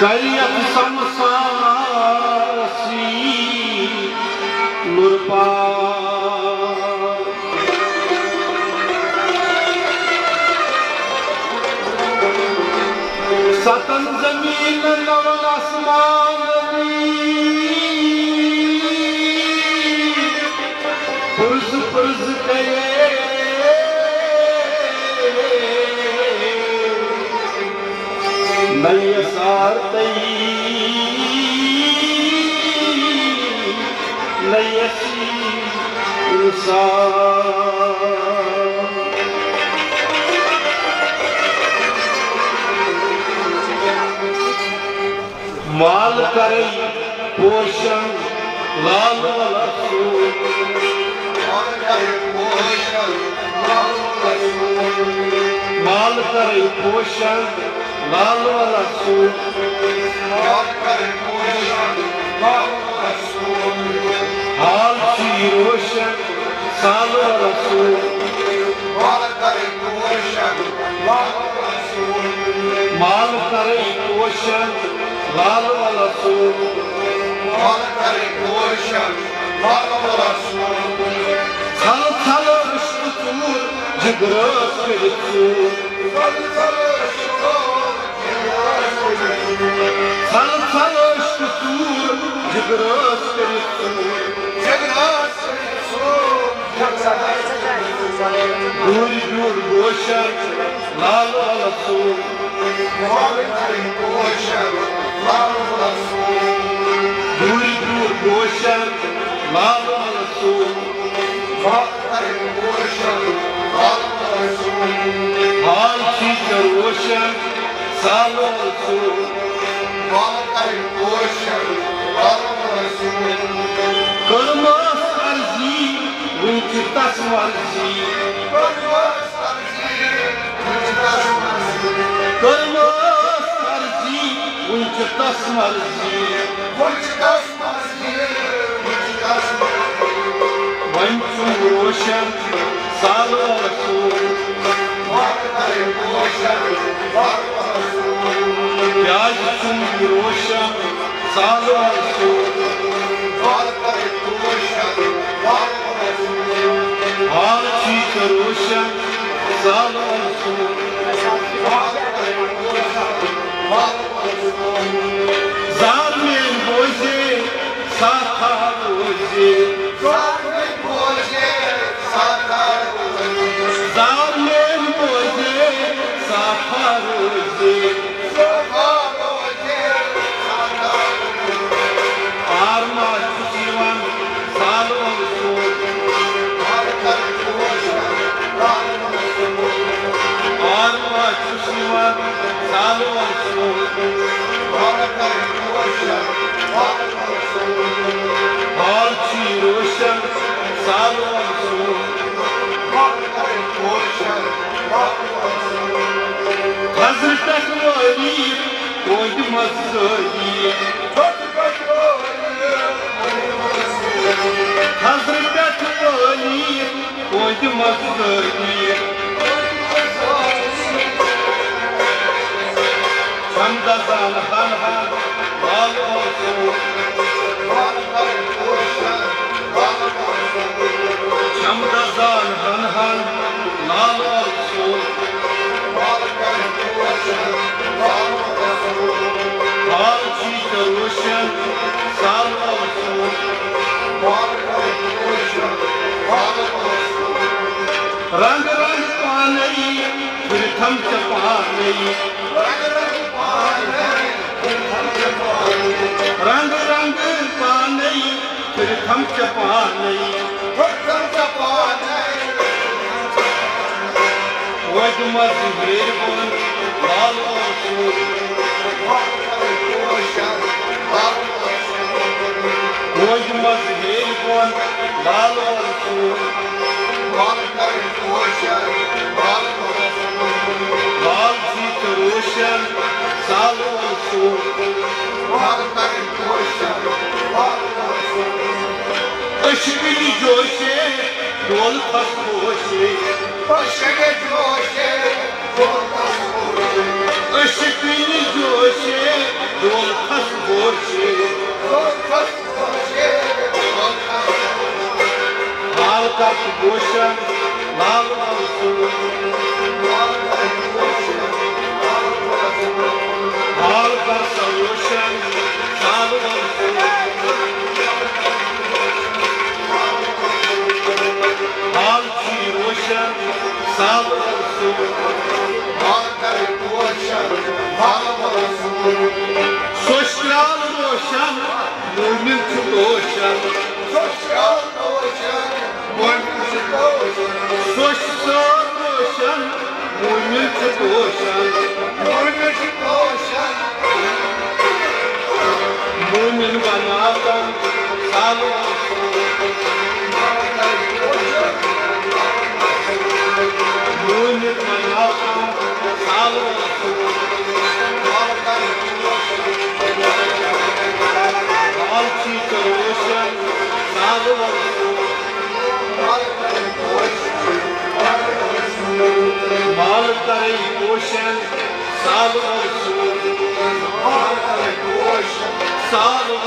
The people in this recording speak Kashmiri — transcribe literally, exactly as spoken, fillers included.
کر یتھ سمسارس یی نُرپار۔ ستن زمینن نون آسمانن یی پُرزٕ پُرزٕ کرے۔ نہ یسار تئی، نہ یسی انسان۔ مال کرے پوشن لال ولا سوٗر۔ مال کرے پوشن لال ولا سوٗر۔ حال چھی روشن سال ولا سوٗر۔ مال کرے پوشن لال ولا سوٗر۔ ژھل ژھل عشق ژوٗر، جگرس کٔرِتھ ژوٗر۔ ژھل ژھل عشق ژوٗر، جگرس کٔرِتھ ژوٗر۔ دوٗرِ دوٗر گوشن لال ولا سوٗر۔ دوٗرِ دوٗر گوشن لال ولا سوٗر۔ حال چھی ژےٚ روشن سال ولا سوٗر۔ کٔرمٕژ عرضی، وٕنہِ چھِ تس مرضی۔ کٔرمٕژ عرضی، وٕنہِ چھِ تس مرضی۔ وۄنۍ چھُم روشن سالو رسول۔ کیٛازِ چھُم یہِ روشن سالو رسول؟ حال چھی ژےٚ روشن سالو رسول۔ زار میٲنۍ بوزے، ساتھا روزے۔ زار میٲنۍ بوزے، ساتھا روزے۔ آرما چھُس یِوان سالون سُنٛد۔ آرما چھُس یِوان سالون سُنٛد۔ حال چھی روشن سالون سُنٛد۔ حضرت علی توتہِ مزٲری۔ حضرت علی توتہِ مزٲری۔ ہمدزان ہن ہن لال اوسُم۔ ہمدزان ہن ہن لال اوسُم۔ حال چھی ژےٚ روشن سال اوسُم۔ رنگ رنگ پانے، پھر تھم ژےٚ پانے۔ رنگ رنگ پانے، پھر تھم ژےٚ پانے۔ وۄدِ منٛز ہیٚرِ بۄن لال اوسُم۔ وۄدِ منٛز ہیٚرِ بۄن لال اوسُم۔ لال چھی ژےٚ روشن سال اوسُم۔ عشقٕنۍ جوشے، ڈول تھس ہوشے۔ عشقٕنۍ جوشے، دولتس بوشے، دولتس بوشے، حال کر ژٕ بوشن لال منصور۔ حال کر سا روشن لال منصور۔ حال چھی روشن لال منصور۔ حال کر روشن لال منصور۔ سوچ کرال روشن، مومن چھُ روشن۔ سوچ کرال روشن، مومن چھُ روشن۔ سوچ کرال روشن، مومن چھُ روشن۔ مومن چھُ روشن۔ مومن بناوتن سالو۔ مومن بناوتن سالو۔ حال چھی ژےٚ روشن سالو۔ مال کرے روشن سالو۔ سالو۔